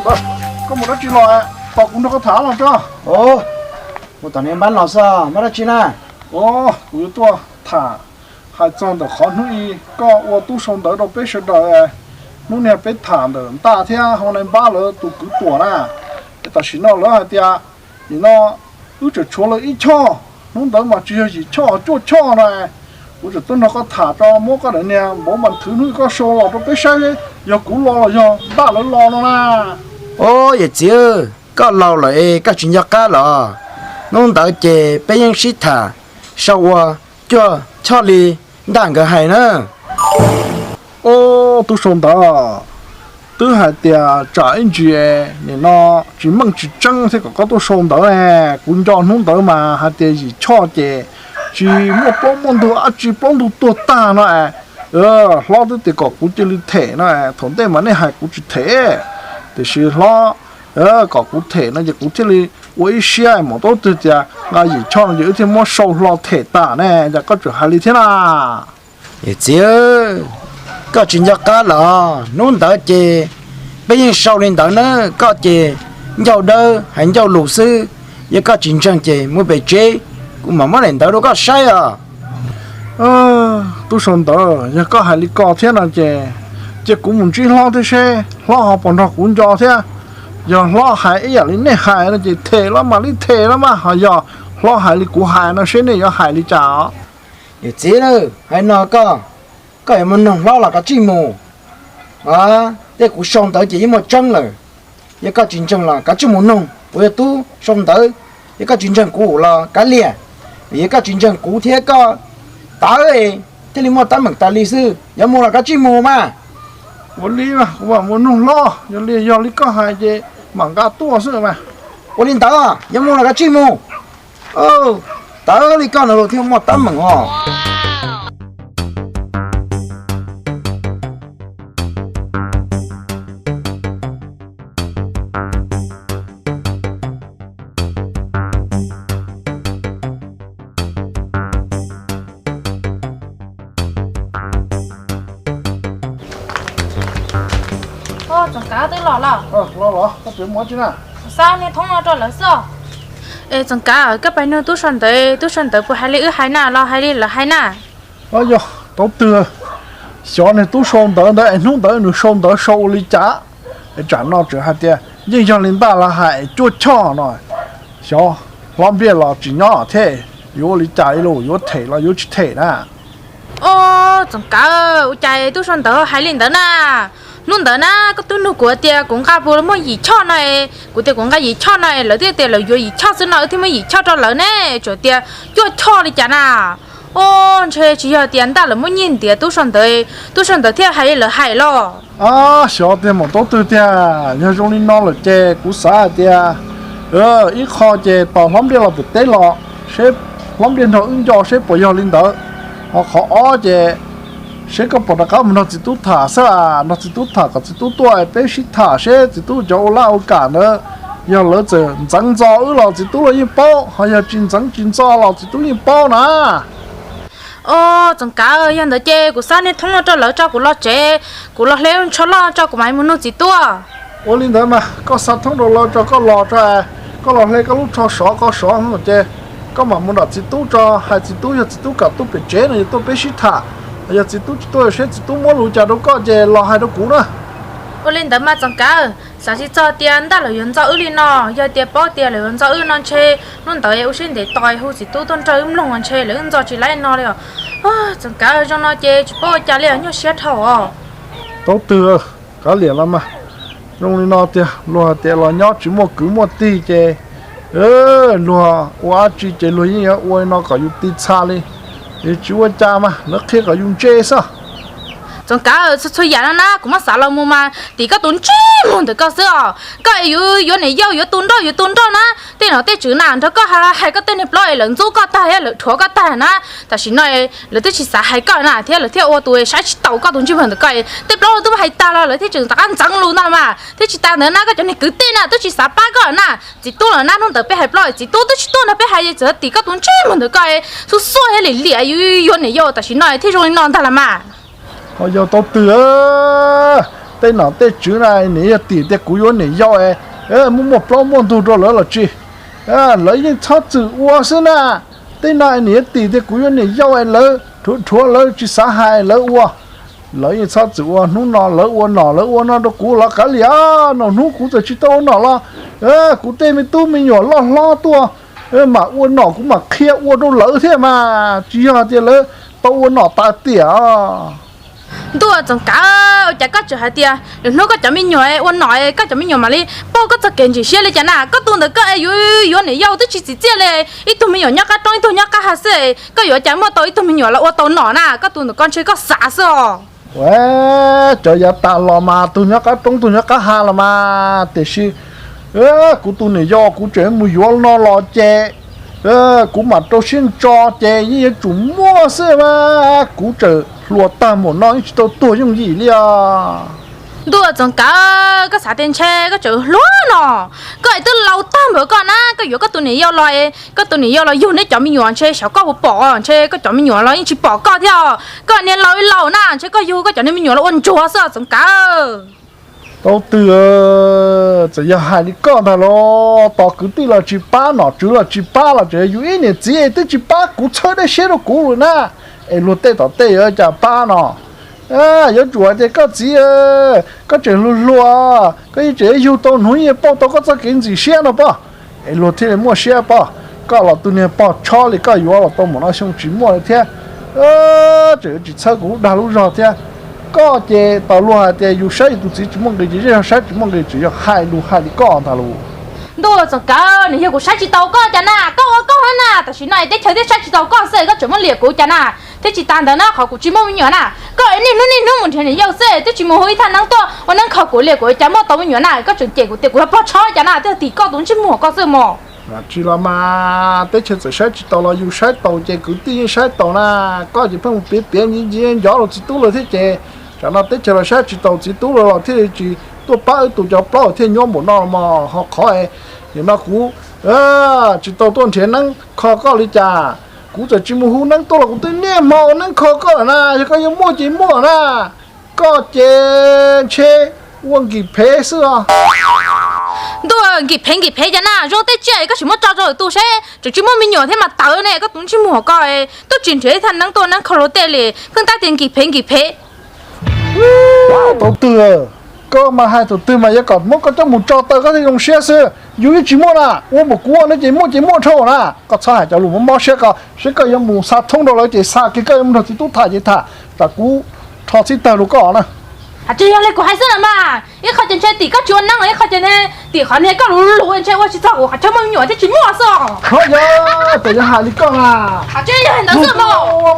Koj mus dab tsi los? Tos kuv nrog koj tham los tso. Mus tom niag npab no xwb, muaj dab tsi na? Os, kuv yuav tuaj tham hais txog ntawm qhov hnub i koj ua tub sau ntawv rau peb sawv daws, hnub niag peb tham ntawm ntaj thiab hau nai npab lawv tus kwv Tuam na. Es tam sim no lawv hais tias nim no wb tseem tshuav lawv ib choj, hnub ntawd mas tsis yog yim choj cuaj choj no. Kuv tseem tuaj nrog koj tham tso, muab koj daim niag npauv mas nthwv hnub i koj sau los rau peb saib, yog kuv lo los yog ntaj lawv lo no na. Os, yawm txiv, koj laus lawm es koj tsis nco qab los? Hnub ntawd ces peb yeej sib tham sau ua cuaj choj li ntaj nkawd hais na. Os, tub sau ntawv, twb hais tias tsam ib ntsis nim no tsis meej tsis tseeb thiab kom koj tuaj sau ntawv ne. Kuv nco hnub ntawd mas hais tias yim choj ces tsis muaj plaub muaj ntug dab tsi, plaub ntug tuag tag no es. Hlob twb tias kom kuv cia li them no, thaum ntej mas nej hais kuv tsis them, tiam sis hlob kom kuv them no ces kuv thiaj li ua ib siab mam tau twg tias nqa yim choj no ces wb thiaj muab sau hlo them tas ne, cas koj tseem hais li thiab na? Yawm txiv, koj tsis nco qab los? Hnub ntawd ces peb yeej sau li ntawd na, koj ces ncauj dawb hais ncauj lus xwb. Yog koj tsis ntseeg ces mus pem tsev, kuv mam muab daim ntawv rau koj saib os. Tub sau ntawv, yog koj hais li ko thiab no ces cia kuv mus ntsib hlob thiab seb hlob ho puas nrog kuv nco thiab. Yog hlob hais ib yam li nej hais no ces them los mam li them los mas, ho yog hlob hais li kuv hais no seb nej yuav hais li cas os. Yawm txiv, hais no koj, koj yuav mus noog hlob los kav tsij mus. Tej kuv sau ntawv ces yeej muaj tseeb lawm. Yog koj tsis ntseeg los kav tsij mus noog, kuv yog tub sau ntawv. Yog koj tsis ntseeg kuv los kav liam. Yog koj tsis ntseeg kuv thiab koj tawv thiaj li muaj teeb meem tas li xwb. Yuav mus los kav tsij mus mas. Ua li mas kuv mam mus noog hlob, yog li, yog li koj hais ces mam nqa tuaj xwb mas. Ua li ntawd, yuav mus los kav tsij mus. Tawv li koj no los thiaj muaj teeb meem os. Txoov Kav twb los los? Los los, koj tseem mus tsi na? Xa niag thoob no rau lawv xwb. Es Txoov Kav, koj pais nug tub sau ntawv, tub sau ntawv puas hais li wb hais na los hais li lawv hais na? Yog, tau twg, xyov niag tub sau ntawv ntawd es hnub ntawd nws sau ntawv sau ua li cas, es tsam no tseem hais tias yeej yog li ntaj lawv hais cuaj choj no. Xyov hlob Npliaj los tsis nyob thiab, yuav ua li cas li los yuav them los yuav tsis them na? Os, Txoov Kav, ua cas tub sau ntawv hais li ntawd na? Hnub ntawd na koj twb nug kuv tias kuv nqa puas muaj yim choj no, kuv tias kuv nqa yim choj no, lawv thiaj tias lawv yuav yim choj xwb no wb thiaj muab yim choj rau lawv ne, tseem tias cuaj choj li cas na? Os, ntshe tsis yog tias ntaj lawv muab nyiag ntiav tub sau ntawv, tub sau ntawv thiaj hais li lawv hais los? Xyov tiag, mam tau twg tiag. Yog zoo li no lawm ces kuv xav hais tias ib qho ces tos hlob Npliaj los pem teb los seb hlob Npliaj nrog wb nco seb puas yog li ntawd. Ho qhov ob ces seb koj puas rov qab mus nrog txiv tub tham xwb, nrog txiv tub tham kom txiv tub tuaj peb sib tham seb txiv tub cov ua laj ua kam ntawd, yog lawv txawm ntxeev ntxo wb los txiv tub los yeej paub, ho yog tsis ntxeev tsis ntxo los txiv tub yeej paub na. Os, Txoov Kav, yog ntawd ces kuv xa niag thoob no rau lawv tso, kuv los tsev, kuv los hle tsho loj tso kuv mam mus nug txiv tub. Ua li ntawd mas koj xa thoob rau lawv tso, koj los tso, koj los hle koj lub tsho sov, koj sov ces koj mam mus nram txiv tub tso, hais txiv tub, yog txiv tub kam tuaj pem tsev no yog tuaj peb sib tham, yog txiv tub tsis tuaj seb txiv tub muab lus cas rau koj ces los hais rau kuv na. Ua li ntawd mas Txoov Kav, xav tsis txog tias ntaj lawv yuav ntxo wb li no. Yog tias paub tias lawv yuav ntxo wb no ntshe hnub ntawd ua siab ntev tos hu txiv tub tuaj nrog wb mloog ntshe lawv wb ntxo tsis laib no li os. Txoov Kav, zoo no ces tsis paub ua cas li, nyuaj siab dhau os. Tau twg, kav liam los mas. Zoo li no tiag, luag hais tias los nyob tsis muaj kwv muaj tij ces luag ua dab tsi ces luag yeej yuav ua li no kom yus ti txha li. Tsis ua cas mas lawv qhia kom yus ntse xwb. Txoov Kav, txhua txhua yam no na kuv muab xav los mus mas tim koj tus ntsej muag ntawm koj xwb os. Koj yuav yuav niam yau, yuav tu nroj, yuav tu nroj na. Tej nom tej tswv na nrog koj hais koj tej niag plaub es lawv ntxub koj tag thiab lawv dhuav koj tag na. Tam sim no lawv twb tsis xav hais koj na thiab lawv thiaj ua tus saib tsis taus koj tus ntsej muag ntawm koj. Tej plaub twb hais tag los lawv thiaj tseem rov qab ntxeev lus ntag mas. Thiab tsis tas ntawd na koj cov niag kwv tij na twb tsis xav pab koj na. Txiv tub lawm na, hnub ntawd peb hais plaub txiv tub twb tsis tuaj nrog peb hais, txawm tim koj tus ntsej muag ntawm koj xub xuaj thiab liam liam yuav niam yau, tam sim no thiaj zoo li no ntag los mas. Ho yog tau twg, tej nom tej tswv na, nim yog tim tias kuv yuav niam yau es muaj muaj plaub muaj ntug rau lawv los tsis, lawv yeej txhob txwm ua xwb na. Tej no nim yog tim tias kuv yuav niam yau es lawv rhuav rhuav lawv tsis xav hais lawv ua. Lawv yeej txhob txwm ua, hnub no lawv ua nom lawv ua no rau kuv los kav liam, nom hnub kuv txawm tsis tau ua nom los kuv tej me tub me nyuam loj hlob tuaj mam ua nom, kuv mam qhia ua rau lawv thiab mas, tsis yog tias lawv tau ua nom tas tiam. Ntuj, Txoov Kav, ua cas koj tseem hais tias lwm hnub koj cov me nyuam ua nom koj cov me nyuam mam li pauj koj txoj kev ntsim siab li cas na? Koj tus ntawm koj es yuav yuav niam yau twb tsis txim txiaj li, ib tug me nyuam nyob qab roob ib tug nyob qab hav xwb, koj yuav cas muaj tau ib tug me nyuam los ua tau nom na? Koj tus ntawm koj ntshe koj xav xwb os. Ua, cov yav tas los mas tus nyob qab roob tus nyob qab hav los mas, tiam sis kuv tus niam yau kuv tseem mus yuav no los ces kuv mam rau siab ntso ces yeej yuav tsum muaj xwb mas, kuv tseem hluas tag npaum no yeej tsis tau tuag yooj yim li os. Ntuj, Txoov Kav, koj xav tias ntshe koj tseem hluas no, koj es twb laus tag npaum koj na, koj yuav koj tus niam yau los, koj tus niam yau los yug neb cov me nyuam ntshe xyov koj puas pom, ntshe koj cov me nyuam los yeej tsis pom koj thiab. Koj niag laus ib laus na, ntshe koj yug koj cov niag me nyuam los ua ntsuag xwb Txoov Kav. Tau twg, txawm yog hais li koj ntag los, tos kwv tij los tsis pab, nom tswv los tsis pab los tseem yus ib niam txiv es twb tsis pab kuv txhawb dej siab rau kuv lawm na, es luag tej tom tej yuav cas pab no. Yuav tsum hais tias koj txiv, koj tseem hluas hluas, koj yeej tseem yug tau hnub yeej pauj tau koj txoj kev ntxim siab no pob, es luag thiaj li muaj siab pob. Koj los tus niag pog tshob li koj yuav los tau mus no xyoo tsis muaj li thiab. Tseem yuav tsis txhawb kuv lub dag lub zog thiab. Koj ces tau luag hais tias yus saib yus tus txiv tsis muaj nqis ces zej zog saib tsis muaj nqis, tseem yog hais lus hais li koj ntag lauj. Ntuj, Txoov Kav, nws yog kuv saib tsis tau koj cas na, koj ua koj na, tam sim no es teb chaws thiaj saib tsis tau koj xwb koj tseem muab liam kuv cas na. Thiab tsis tas ntawd na, qhov kuv tsis muaj me nyuam na, koj niaj hnub niaj hnub mus nrhiav niam yau xwb, twb tsis mus hu ib thaj neeb tuaj ua neeb kho kuv li, kuv cas muaj tau me nyuam na, koj tseem cem kuv tias kuv yog pog tshob cas na, twb yog tim koj tus ntsej muag koj xwb mog. Tsis los mas, teb chaws txawm saib tsis taus los yus saib taus ces kwv tij yeej saib taus na. Koj ces pheej mus piav piav ncov ncov rau txiv tub lawm thiab ces, tsam no teb chaws los saib tsis taus txiv tub lawm los thiaj li tsis tuaj pab wb tus cov plaub thiaj nyuaj npaum no los mas. Ho qhov nim no kuv tsis tau tuaj nrhiav neeb kho koj li cas, kuv txawm tsis mus hu neeb tuaj los kuv twb niaj hmo ua neeb kho koj lawm na. Yog koj yuav muaj ces muaj na, koj ces ntshe ua nkis phev xwb os. Ntuj, nkis phev nkis phev cas na, zoo tej tsiaj koj tsis muab tso rau lwm tus seb, tseem tsis muaj me nyuam thiab mas tawv ne, koj tus ntsej muag koj tuaj tsis nrhiav ib thaj neeb tuaj neeb kho luag tej li, pheej tab tias nkis phev nkis phev. Thaum twg, koj mas hais thaum twg mas yuav kom muab koj coj mus tso taw koj thiaj zoo siab xwb. Yus yeej tsis muaj na, ua npaum kuv ua no ces muaj ces muaj dhau na. Koj txhob hais cov lus mob mob siab ko, seb koj yuav mus xa thoob rau lawv ces xa kiag, koj yuav mus nrog txiv tub tham ces tham, tsam kuv rho txhib tawg rau koj na. Tsis yog li kuv hais xwb los mas, ib qho ces ntshe tim koj tsis ua neeb, ib qho ces tim qhov niag koj lus lus ntshe ua tsis txog kuv qhov chaw muaj me nyuam thiab tsis muaj xwb. Ho yog, txawm yog hais li koj na, tsis yog ntawd xwb mas.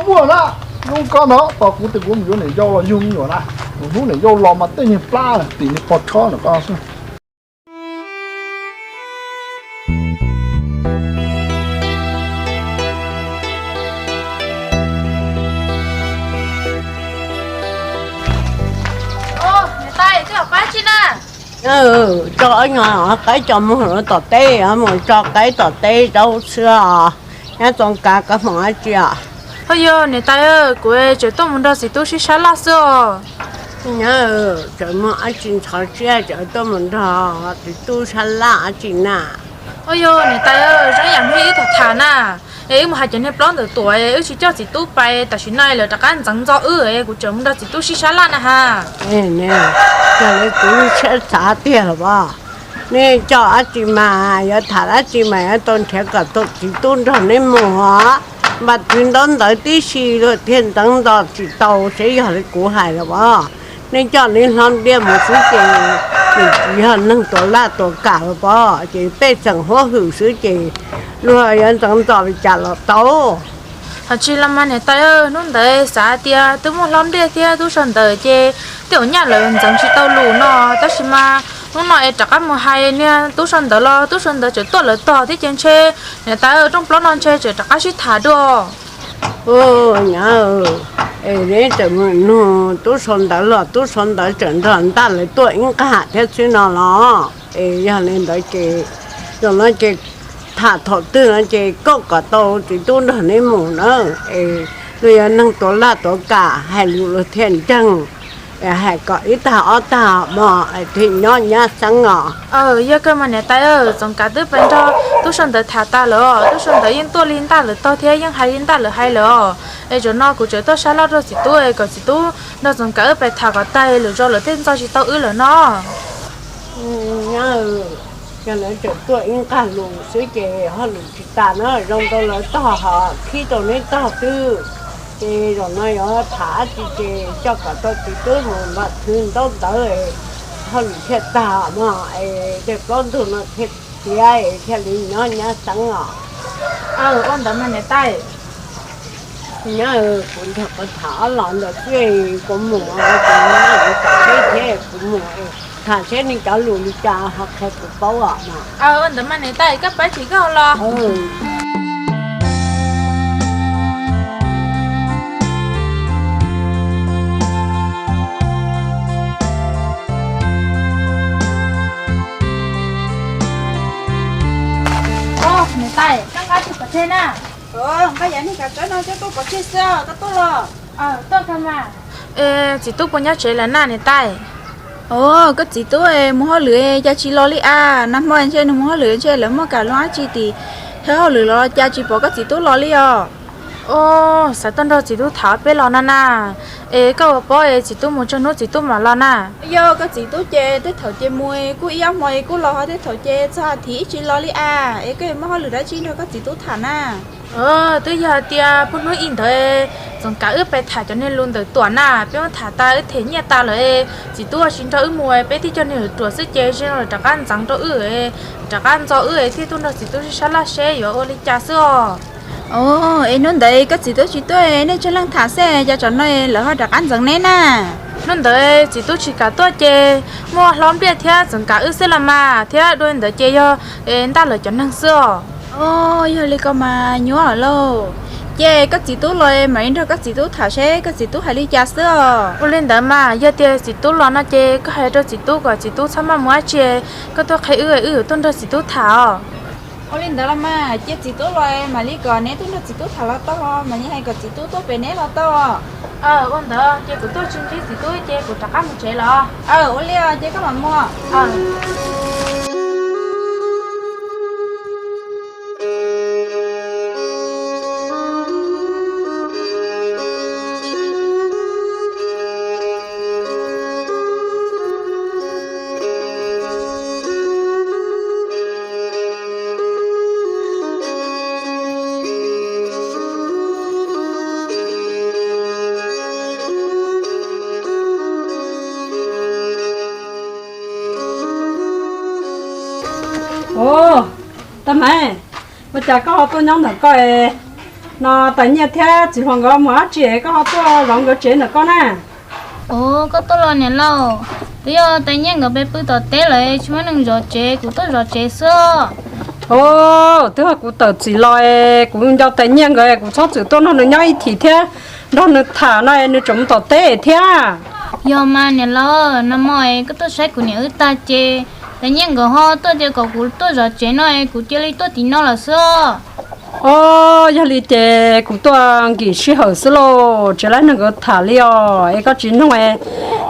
Muaj na, zoo koj no tos kuv tias kuv mus yuav niam yau los yug me nyuam na. Tus hnub niam yau los mas tej niag plab tim niag pog tshob ntawm koj xwb. Tso qaib cov muag tom teb, mus tso qaib tom teb rau xwb os. Nyab Txoov Kav, koj hmoov dab tsi os? Ho yog niam tais, kuv tseem tuaj mus nrog txiv tub sib sab laj xwb os. Nyab, tseem muaj dab tsi ntxhov siab tseem tuaj mus nrog txiv tub sab laj dab tsi na? Ho yog niam tais, zoo ib yam hnub wb tham tham na, es wb mus hais cov niag plaub ntawm tuam, wb tsis coj txiv tub pais, tam sim no lawv rov qab ntxeev ntxo wb, kuv tseem mus nrog txiv tub sib sab laj na ha. Yog li kuv lub siab xav tiag los as. Nej coj dab tsi mas yuav tham dab tsi mas yuav tau nrhiav kom tau txiv tub nrog neb mus os. Npaj txwv ntaub ntawv tib si luag thiaj ntxeev ntxo tsis tau, seb yog li kuv hais los as. Nej coj li hlob ntiaj mus xwb ces nws tsis yog neeg tuav laj tuav kam los as, ces pej xeem huab hwm xwb ces luag yuav ntxeev ntxo li cas los tau. Hos tsis los mas niam tais, hnub ntawd xav tias twb muaj hlob ntiaj thiab tub sau ntawv ces tej zaum nyaj lawv ntxeev tsis tau lus no, tab sis mas hnub no es rov qab mus hais niag tub sau ntawv los tub sau ntawv tseem tuaj lawv tog thiab ces ntshe niam tais, rooj plaub no ntshe tseem rov qab sib tham dua. Nyab, es neb tseem mus nug tub sau ntawv los tub sau ntawv tseem nrog ntaj lawv tuaj ib nqag thiab xwb no los? Es yog li ntawd ces, zaum no ces tham thaum twg no ces koj kom tau txiv tub nrog neb mus na. Es luag yog neeg tuav laj tuav kam, hais lus luag thiaj ntseeg. Hais kom ib tag ob tag mog, thiaj nyob nyab xeeb os. Yog kawg mas niam tais, Txoov Kav twb pais nrog tub sau ntawv tham tas lawm, tub sau ntawv yeej tuaj li ntaj lawm tog thiab yeej hais li ntaj lawm hais lawm os. Es zaum no kuv tseem tuaj sab laj rau txiv tub kom txiv tub nrog Txoov Kav wb pais tham kom tag lwm zaus lawm tej ntxo tsis tau wb lawm no. Nyab, yog lawv tseem tuaj ib nqag lus xwb ces hauj lwm tsis tas na, zoo rau lawv tog ho khib rau neb tog xwb. Ces zaum no yuav tham dab tsi ces coj kom tau txiv tub mus npaj thwv ntaub ntawv, hauj lwm thiaj tag mog, es tej plaub ntug no thiaj tiav es thiaj li nyob nyab xeeb os. Ua ntawd mas niam tais. Nyab, kuv nrog koj tham ob los ntawd xwb, kuv mus, kuv mus, kuv mus, tham seb nws cov lus li cas ho qhia kuv paub os. Ua ntawd mas niam tais, koj pab tsis koj los. Niam tais, koj nqa tus pov tseg na. Nqa yav nej kav tsawb no coj tuaj pov tseg xwb, koj tuaj los. Tuaj kawg mas. Txiv tub puas nyob tsev lawm na niam tais? Os, koj txiv tub mus hauj lwm cas tsis los li as? Nag hmo ntshe nws mus hauj lwm ntshe lawv muaj kam luag dab tsi tim thawj hauj lwm los cas tsis pom koj txiv tub los li os. Os, xav tuaj nrog txiv tub tham peb los no na. Es koj ua paub es txiv tub mus tsawg hnub txiv tub mam los na? Yog koj txiv tub ces tej thaum ces mus kuj ib ob hmo es kuj los, ho tej thaum ces txog thiv ib tsis los li as. Es koj yuav muaj hauj lwm dab tsi nrog koj txiv tub tham na? Twb yog tias puag hnub ib ntawd Txoov Kav wb pais tham cov niag lus ntawm Tuam na, peb muab tham tas wb them nyiaj tas lawm, txiv tub tsis nrog wb mus, peb thiaj coj niag ruam xwb ces zoo lawm rov qab ntxeev rau wb, rov qab ntxo wb thiaj tuaj nrog txiv tub sib sab laj seb yuav ua li cas xwb os. Os, es hnub ntawd koj txiv tub tsis tuaj nej tsawg leej tham xwb, cas tsam no lawv ho rov qab ntxeev neb na? Hnub ntawd txiv tub tsis kam tuaj ces muaj Hlob Npliaj thiab Txoov Kav wb xwb los mas, thiab dua li ntawd ces yog ntaj lawv cov neeg xwb os. Os, yog li ko mas nyuaj lauj. Ces koj txiv tub los mam li nrog koj txiv tub tham seb koj txiv tub hais li cas xwb os. Ua li ntawd mas yog tias txiv tub los no ces koj hais rau txiv tub kom txiv tub txhob maj mus dab tsi, koj tuaj qhia wb, wb yuav tuaj nrog txiv tub tham os. Ua li ntawd los mas cia txiv tub los mam li kom neb tuaj nrog txiv tub tham los tau, mam li hais kom txiv tub tuaj pem neb los tau. Ua ntawd ces kuv tuaj tsis ntsib txiv tub ces kuv rov qab mus tsev los. Ua li ces koj mam mus. Ua cas koj ho tuaj nyob ntawm koj no? Tais Nyiaj thiab txiv hluas nkawd mus dab tsi koj ho tuaj zov nkawd tsev ntawm koj na? Ua, koj tuaj los niam laus, twb yog Tais Nyiaj nkawd pw tom teb lawm tsis muaj neeg zov tsev, kuv tuaj zov tsev xwb. Os, twb yog kuv tawm txim los, kuv nco Tais Nyiaj nkawd, kuv txhob txwm tuaj nrog nws nyob ib chim thiab nrog nws tham no, nws tseem mus tom teb thiab. Yog mas niam laus, nag hmo koj tuaj saib kuv niam wb tag ces Tais Nyiaj nkawd ho tuaj tias kom kuv tuaj zov tsev no, kuv cia li tuaj tim no lawm xwb. Os, yog li ces kuv tuaj nkim sij hawm xwb lauj, tsis laib nrog nkawd tham li os. Es koj tsis nug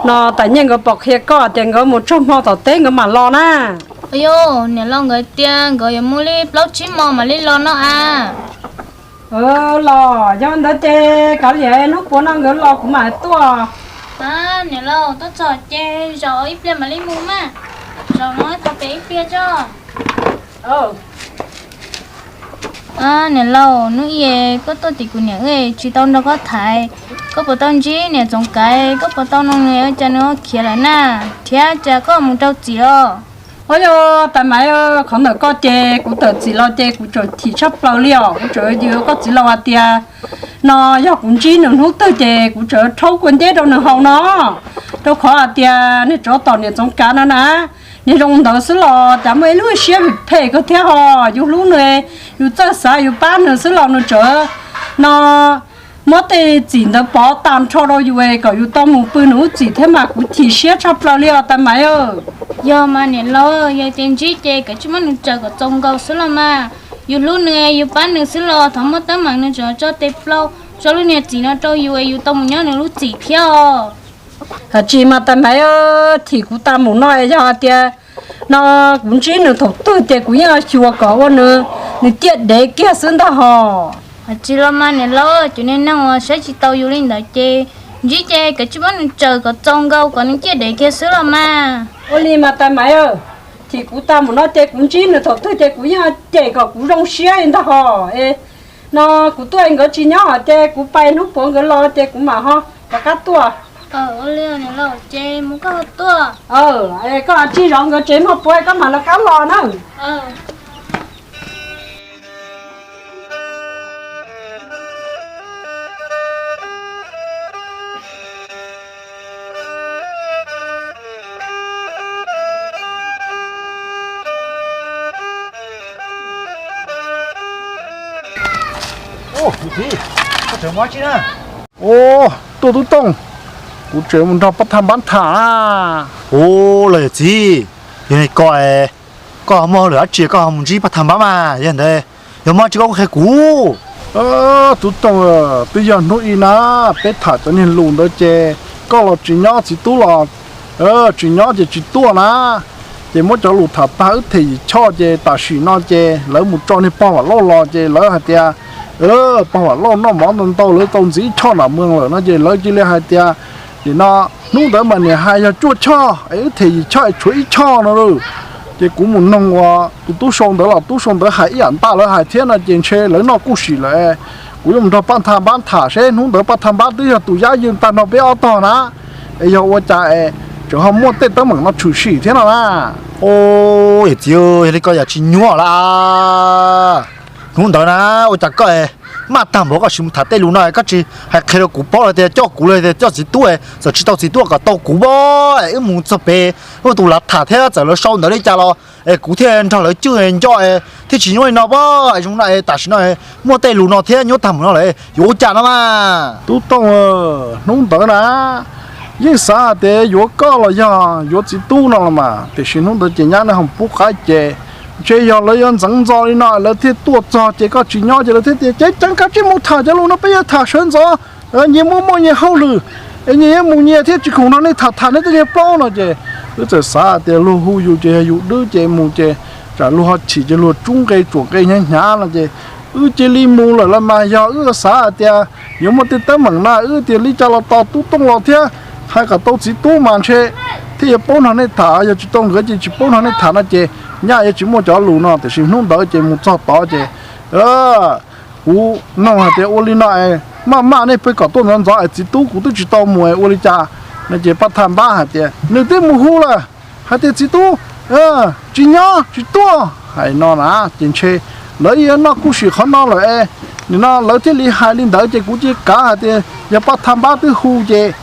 no, Tais Nyiaj nkawd pom qhia koj tias nkawd mus tsaug hmo tom teb nkawd mam los na. Yog niam laus nkawd tias nkawd yuav mus li plaub tsib hmo mam li los no a. Los yog ntawd ces kav liam, hnub puav no nkawd los kuv mam tuaj. Niam laus, tuaj txog ces zaum ib pliag mam li mus mas. Zaum no thov pem ib pliag tso. Niam laus, hnub i koj tuaj tim kuv niam wb tsis tau nrog koj tham, koj puas tau ntsib niam Txoov Kav, koj puas tau nug nws cas nws ho khiav lawm na, thiab cas koj mus rau txim os? Os, yog Tais Maiv, qhov ntawm koj ces kuv tawm txim los ces kuv tseem chim tshaj plaws li os. Kuv tseem yuav koj txiv laus hais tias no yog kuv ntsib nws hnub twg ces kuv tseem rhaub kua nceb rau nws haus no, rau qhov hais tias niag tsov tom niam Txoov Kav no na, niag zoo ntawd xwb los cas muaj ib lub siab phem kawg thiab ho. Yus hlub nws, yus txawj xav yus pab nws xwb los nws tseem no muab tej txim ntawd pov tag nrho rau yus kom yus tau mus pw nws lub txim thiab mas kuv chim siab tshaj plaws li os Tais Maiv. Yog mas niam laus, yog tias ntsib ces kav tsij muab nws raws kom txaus nkaus xwb los mas. Yus hlub nws, yus pab nws xwb los thov muab teeb meem nws tseem tso tes plaub tso lub niag txim no rau yus es yus tau mus nyob nws lub txim thiab os. Tsis mas tais Maiv, thim kuv tag mus no es yog hais tias no kuv ntsib nws thaum twg ces kuv yeej xyuas kom ua nws, nws ciaj dev kiag xwb ntag hos. Tsis los mas niam laus, cov niag neeg uas saib tsis taus yus li ntawd ces ntsib ces kav tsij muab nws tsawm kom txaus nkaus kom nws ciaj dev kiag xwb los mas. Ua li mas tais Maiv, thim kuv tag mus no ces kuv ntsib nws thaum twg ces kuv yeej cem kom kuv zoo siab li ntag hos. No kuv tuaj nkawd tsis nyob ces kuv pais hnub puav nkawd los ces kuv mam ho rov qab tuaj. Koj tsis zov nkawd tsev hmo puav koj mam rov qab los na. Ua, tuaj tub tooj, kuv tseem mus nrog pab thaj npab tham. Ua, los yawm txiv, yog li ko, koj ho muaj hauj lwm dab tsi koj ho mus ntsib pab thaj npab mas? Yog ntawd, yog muaj dab tsi koj kuj qhia kuv. Tub tooj, twb yog hnub ib na, peb tham cov niag lus ntawd ces koj los tsis nyob, txiv tub los tsis nyob ces tsis tuaj na. Ces muab cov lus tham tag wb them yim choj ces tam sim no ces lawv mus tso niag pog Vam Lauj los ces lawv hais tias pog Vam Lauj noj mov ntau ntau lawv tau ntxiv ib choj nam mws lawm no ces lawv cia li hais tias nim no hnub ntawd mas niam hais yog cuaj choj es wb them yim choj es tshuav ib choj no lauj. Ces kuv mus noog uas tus tub sau ntawd los tub sau ntawd hais ib yam ntaj lawv hais thiab no ces ntshe lawv noj kuj sim lawm. Kuv yuav mus nrog pab thaj npab tham seb hnub ntawd pab thaj npab twb yog tus yab ywj tag nrho peb ob tog na, es yog ua cas es tseem ho muaj tej teeb meem no tshwm sim thiab no na. Yawm txiv, yog li koj yam tsis nyuaj lawm. Hnub ntawd na, ua cas koj maj tag npaum koj sim mus tham tej lus no koj tsis hais qhia rau kuv paub los tias coj kuv los tias coj txiv tub, txawm tsis tau txiv tub kom tau kuv pab es wb mus txog pem wb tus lav tham thiab txawm lawv sau ntawd li cas los es kuv thiaj nrog lawv cwj nco thiaj tsis nyuaj li no pab. Es zoo no es tam sim no muaj tej lus no thiab nyuaj tag npaum no lawm yuav ua cas no mas? Tub tooj, hnub ntawd na yeej xav hais tias yuav koj los yog yuav txiv tub no los mas, tiam sis hnub ntawd ces nyab nej ho pub qaib ces ntshe yog lawv yuav ntxeev ntxo li no lawv thiaj tuaj txog ces koj tsis nyob ces lawv thiaj tias ceev ceev kav tsij mus tham cov lus no peb yuav tham sawv ntxov. Nyias muaj muaj nyias hauj lwm es nyias yuav mus nyias thiab tsis khoom nrog nej tham tham nej tej niag plaub no ces wb txawm xav tias luag hu yus ces yog yus dwb ces mus ces tsam luag ho chim ces luag tsub nqe tsuam nqe hnyav hnyav no ces wb cia li mus lawm los mas yog wb xav hais tias yuav muaj tej teeb meem na wb tias li cas los tos tub tooj los thiab hais kom tau txiv tub mas ntshe thiaj yuav paub nrog nej tham, yog tsis tau nkawd ces tsis paub nrog nej tham no ces nyaj yuav tsis muaj cov lus no. Tiam sis hnub ntawd ces mus txog tod ces kuv noog hais tias ua li no es maj maj nej pheej kom tuaj ntxov ntxov es txiv tub kuv twb tsis tau mus es ua li cas no ces pab thaj npab hais tias nws twb mus hu lawm hais tias txiv tub tsis nyob tsis tuaj hais no na ces ntshe lawv yuav noj kuj sim qhov no lawm es nim no lawv thiaj li hais li ntawd ces kuv cia li kav hais tias yog pab thaj npab twb hu ces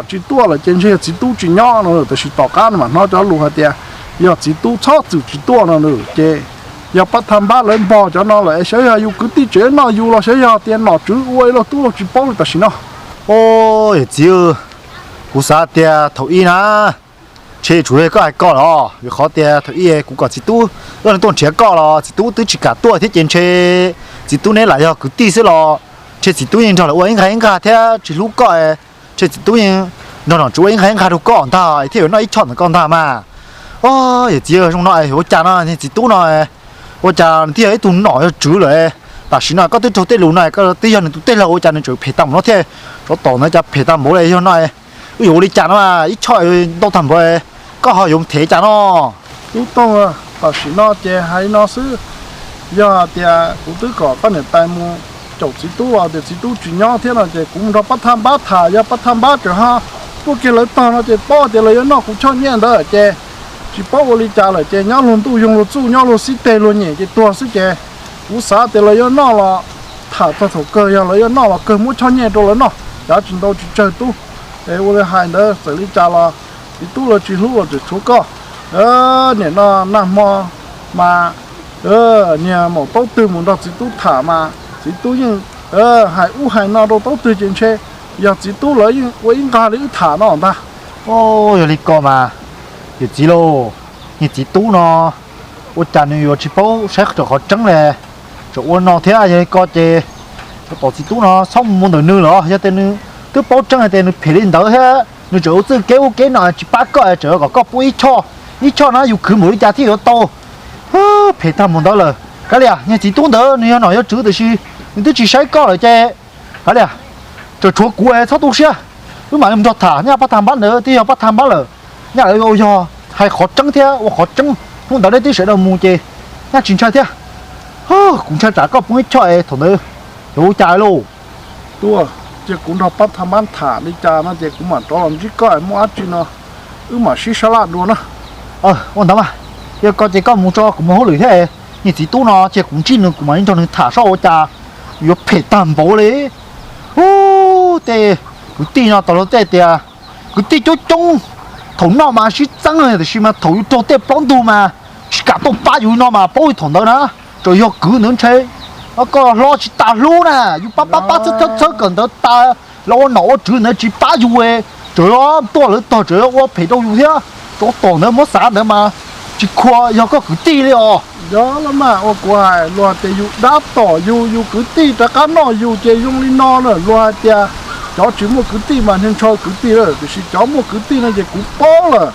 tsis tuaj lawm ces ntshe yog txiv tub tsis nyob no. Tiam sis tom qab no mam hnov cov lus hais tias yog txiv tub txhob txwm tsis tuaj no ces yog pab thaj npab lawv npog cov no lawm es xyov yog yus kwv tij tsev noj yus los xyov yog tias nom tswv ua ib los tub los tsis paub li tam sim no. Yawm txiv, kuv xav tias thaum ub na ntshe tsuas yog koj hais koj los vim qhov tias thaum ub kuv kom txiv tub tuaj nrhiav koj los txiv tub twb tsis kam tuaj thiab ces ntshe txiv tub neb lam yog kwv tij xwb los ntshe txiv tub yeej nrog lawv ua ib nqag ib nqag thiab tsis hlub koj, ntshe txiv tub yeej nrog nom tswv ua ib nqag ib nqag rau koj ntag thiaj yuav noj ib choj ntawm koj ntag mas. Yawm txiv, zoo no yuav ua cas no, niag txiv tub no ua cas nws twb yog ib tug nom yog tswv lawm, tam sim no koj twb raug tej lus no koj twb yog nws tus tij laug ua cas nws tseem phem tag npaum no thiab, tsov tom ntawd cas phem tag npaum li yog no. Wb yuav ua li cas no, ib choj ntau tag npaum, koj ho yuav them cas no? Tub Tooj, tam sim no ces hais li no xwb, yog tias kuv twb kom koj niam tais mus caum txiv tub los tias txiv tub tsis nyob thiab no ces kuv mus nrog pab thaj npab tham, yog pab thaj npab tseem ho tuaj kiag lawv tog no ces paub tias lawv yuav noj kuv choj nyiaj ntawd ces tsis paub ua li cas lawm ces nyob luag ntuj yoog luag txuj, nyob luag xib teg luag nyem ces tuag xwb ces kuv xav tias lawv yuav noj los tham txog thaum kawg, yog lawv yuav noj los kawg muab choj nyiaj rau lawv noj, cav tsis ntau tsis tsawg tub. Es ua li hais ntawd txawm li cas los txiv tub lawv tsis hlub los tseem tshuav koj. Nim no nag hmo mas niag maum taub twg mus nrog txiv tub tham mas txiv tub yeej hais ub hais no rau taub twg ces ntshe yog txiv tub lawv yeej ua ib nqag li wb tham no ntag. Yog li ko mas, yawm txiv lauj, niag txiv tub no ua cas nws yuav tsis paub saib raws qhov tseeb li, tseem ua no thiab. Yog li ko ces tos txiv tub no txhob mus ntawm nws los yog tias nws twb paub tseeb hais tias nws phem li ntawd thiab nws tseem ua txuj kev ub kev no tsis pab koj, tseem kom koj poob ib choj, ib choj na yus khwv npaum li cas thiaj yuav tau. Phem tag npaum ntawd lawm. Kav liam, niag txiv tub ntawd nws yog nom yog tswv tiam sis nws twb tsis saib koj lawm ces, kav liam, tseem tshuav kuv es txhob tu siab. Wb mam li mus nrog tham, nyaj pab thaj npab ntawd twb yog pab thaj npab lawm, nyaj lawv ua yog hais qhov tseeb thiab ua qhov tseeb. Hnub ntawd deb twb sawv daws mus ces nyaj tsis ntshai thiab. Kuv ntshai tsam koj poob ib choj es thaum ntawd yuav ua cas lauj? Tuaj, cia kuv nrog pab thaj npab tham li cas no ces kuv mam rov los ntsib koj, muaj dab tsi no wb mam sib sab laj dua na. Ua ntawd mas, yog koj ces koj mus tso, kuv mus hauj lwm thiab. Niag txiv tub no ces kuv ntsib nws kuv mam li nrog nws tham saib ua cas, yuav phem tag npaum li. Ub, tej kwv tij no tau luag tej tias kwv tij coob coob, thaum noj mas sib txeeb tiam sis mas thaum yus raug tej plaub ntug mas tsis kam tuaj pab yus no mas paub li thaum ntawd na. Tseem yog kwv ntawd ntshe koj hlob tsis tas hlub na, yus pab pab pab txhawb txhawb txhawb kawm ntawv tas los ua nom ua tswv ntawd tsis pab yus, tseem tuaj lawv tog tseem ua phem rau yus thiab. Tsov tom ntawd muab xav ntawd mas tsis khuam yog koj kwv tij li os. Yog los mas ua kuv hais, luag hais tias yus dab tom yus, yus kwv tij rov qab noj yus ces zoo li no na. Luag hais tias cov tsis muaj kwv tij mas ntshaw kwv tij lawm, tiam sis cov muaj kwv tij no ces kuv paub lawm.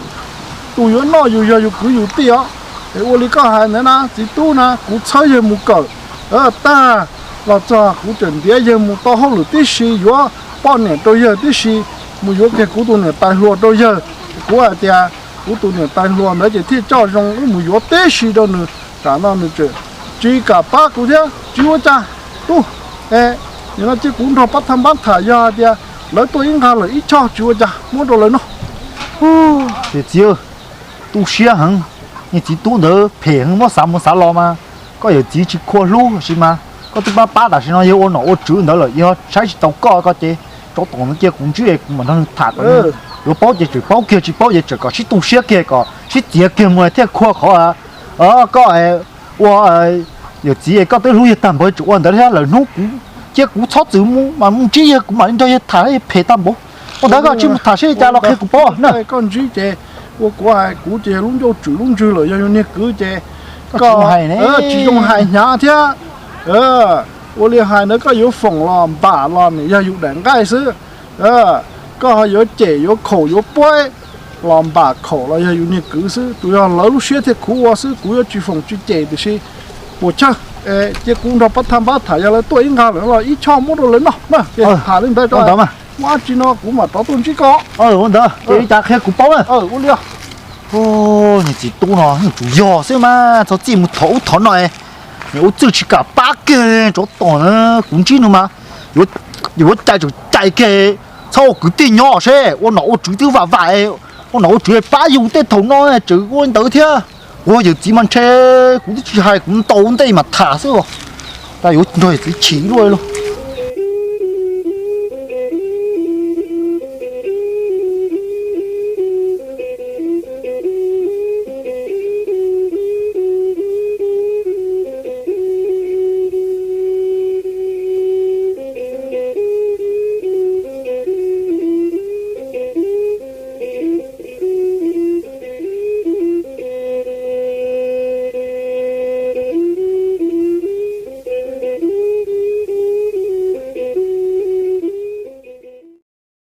Tus yuav noj yus yog yus kwv yus tij os. Es ua li koj hais ntawd na txiv tub na, kuv txhawb yawg mus kawm tag los txog kuv tseem ntiav yawg mus tau hauj lwm tib si, yuav poj niam rau yawg tib si, mus yuav kiag kuv tus niam tais hluas rau yawg. Kuv hais tias kuv tus niam tais hluas ntawd ces thiaj coj zoo wb mus yuav tib si rau nws, tsam no nws tseem tsis kam pab kuv thiab. Tsis ua cas, tub, nim no cia kuv nrog pab thaj npab tham, yog hais tias lawv tuaj ib nqag lawm ib choj tsis ua cas, muab rau lawv noj. Yawm txiv, tu siab heev, niag txiv tub ntawd phem heev, muab xav mus xav los mas koj yawm txiv tsis khuam hlub tab sis mas koj twb pab pab tam sim no yawg ua nom ua tswv ntawd lawm, yog saib tsis taus koj ko ces tsov tom ntawd cia kuv ntsib es kuv mam nrog nws tham kom nws yuav paub ces tseem paub kiag, tsis paub ces tseem kom sib tu siab kiag kom sib txiav kiag mus thiaj khuam qhov koj ua yawm txiv koj twb hlub yawg tag npaum tseem ua ntawd thiab. Lawm hnub kuv cia kuv txhob txwm mus mas mus ntsib yawg, kuv mam li nrog yawg tham, yawg phem tag npaum. Ua ntawd koj tsij mus tham seb li cas los qhia kuv paub na. Koj ntsib ces ua kuv hais, kuv ces yog lub ncauj tswm lub ntswg lawm, yog yus niag kwv ces koj tsis zoo hais hnyav thiab. Ua li hais ntawd koj yuav foom los npam los nws yog yus daim nqaij xwb. Koj ho yuav cem yuav khaum yuav puab los npam khaum los yog yus niag kwv xwb, tus yog lawv lub siab thiaj khuv ua xwb, kuv yuav tsis foom tsis cem tiam sis puas chawj. Cia kuv nrog pab thaj npab tham, yog lawv tuaj ib nqag lawm los ib choj muab rau lawv noj na. Tham li ntawd, muaj dab tsi no kuv mam rov tuaj ntsib koj. Ua ntawd ces li cas qhia kuv paub na. Ua li. Niag txiv tub no nws tus yog xwb mas txhob txij mus thov ub thov no, nws ua txwj tsis kam pab kiag, tsov tom na. Kuv ntsib nws mas yuav cais tseem cais kiag, txhob ua kwv tij nyob seb, ua nom ua tswv twb vam vam, ua nom ua tswv pab yus tej thaum no tseem ua li ntawd thiab. Ua yawm txiv mas ntshe kuv twb tsis hais, kuv ntaus ntej mas tham xwb. Cas yuav nrog yawm txiv chim luaj li.